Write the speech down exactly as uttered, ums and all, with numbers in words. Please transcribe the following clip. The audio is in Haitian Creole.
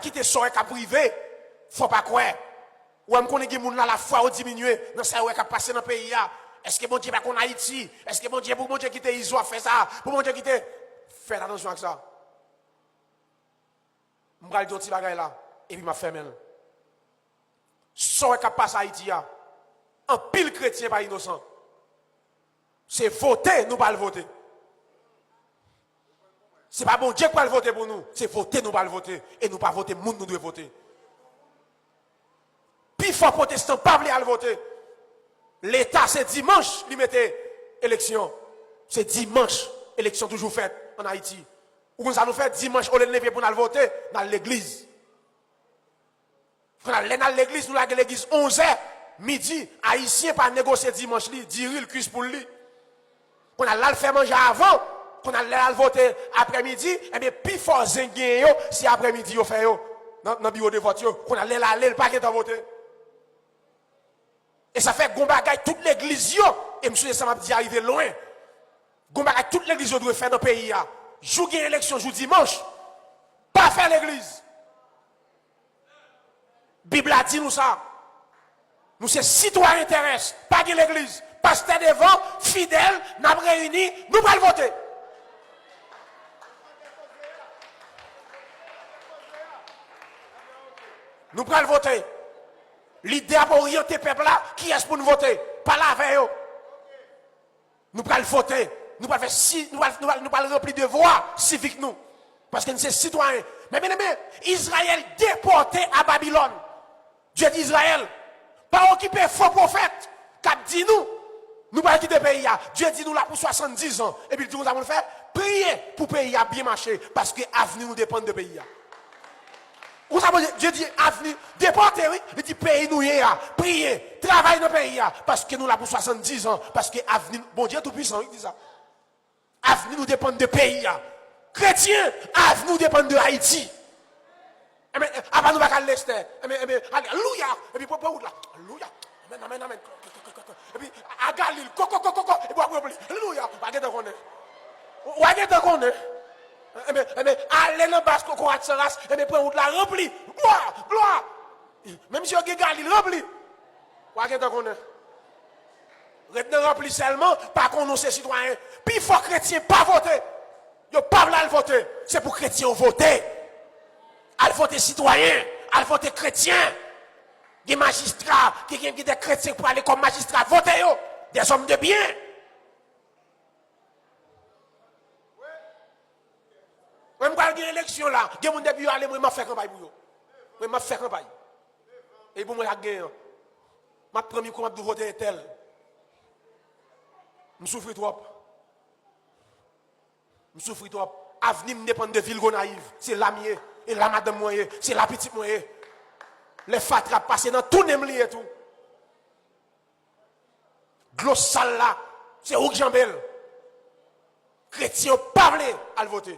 Kite sa w wè k ap rive, fò w pa kwè. Ou wè, m konnen gen moun la, lafwa yo diminye nan sa yo wè k ap pase nan peyi a. Èske Bondye pa konn Ayiti? Èske Bondye, pou Bondye kite Izo ap fè sa? Pou Bondye kite? Fèt atansyon ak sa. M pral di yon ti bagay la, epi m ap fèmen l. Sa w wè k ap pase Ayiti a, anpil kretyen pa inosan. Se vote nou pral vote. Se pa Bondye k pral vote pou nou, se vote nou pral vote. E nou pa vote moun nou dwe vote. Pifò pwotestan pa vle al vote. Leta se dimanch li mete eleksyon. Se dimanch eleksyon toujou fèt ann Ayiti. Ou konn sa nou fè? Dimanch, olye n leve pou n al vote, n al legliz. Kounye a, lè n al legliz, nou lage legliz onzè midi. Ayisyen pa negosye dimanch li, diri l, kwis poul li. Kounye a, l al fè manje avan. Kounye a, lè l al vote aprèmidi, ebyen, pifò zen k genyen yo, se aprèmidi yo fè yo nan, nan biwo de vòt yo. Kounye a, lè l ale, l pa gentan vote. E sa fè gon bagay tout legliz yo, e m sonje sa m ap di a rive lwen. Gon bagay tout legliz yo dwe fè nan peyi a. Jou gen eleksyon, jou dimanch, pa fè legliz. Bib la di nou sa. Nou se sitwayen terès, pa gen legliz. Pastè devan, fidèl, n ap reyini, nou pral vote. Nou pral vote. Lidè ap oryante pèp la, kiyès pou n vote? Pale avè yo. Nou pral vote. Nou pral fè si, nou pral, nou pral, nou pral ranpli devwa sivik nou. Paske n se sitwayen. Men, men, men, Izrayèl depòte a Babilòn. Dye di Izrayèl, pa okipe fo pwofèt k ap di nou, nou pral kite peyi a. Dye di nou la pou swasanndizan. Epi l di konsa pou n fè, priye pou peyi a byen mache, paske avni nou depann de peyi a. Ou sa Bondye, Dye di avni, depòte, wi. Li di peyi nou ye a, priye, travay nan peyi a, paske nou la pou swasanndizan, paske avni, Bondye Toupisan, wi, ki di sa. Avni nou depann de peyi a. Kretyen, avni nou depann de Ayiti. Enben, apa nou pa ka al Lestè? Enben, enben, alelouya! Epi pran, pran wout la. Alelouya! Amèn, amèn, amèn. Epi, a Galil, koko, koko, koko, epi w ap ranpli. Alelouya! W a gentan konnen. W a gentan konnen. Enben, enben, ale nan baz kokorat san ras, enben, pran wout la, ranpli. Glwa! Glwa! Menm si yo gen Galil, ranpli. W a gentan konnen. Ret nan ranpli sèlman, pa konnen w se sitwayen. Pifò kretyen pa vote. Yo pa vle al vote. Se pou kretyen yo vote. Al vote sitwayen. Al vote kretyen. Gen majistra, gen, gen, gen de kretyen k prale kòm majistra. Vote yo. Des hommes de bien. Mwen, m pral gen eleksyon la. Gen moun depi yo ale, mwen, m ap fè kanpay pou yo. Mwen, m ap fè kanpay. E pou mwen, ak genyen an. M ap pran mikwo, m ap di w vote entèl. M soufri twòp. M soufri twòp. Avni m depann de vil Gonayiv. Se la m ye. E la madanm mwen ye. Se la pitit mwen ye. Lè fatra ap pase nan tou nen m li ye tou. Dlo sal la, se ou k janbe l. Kretyen yo pa vle al vote.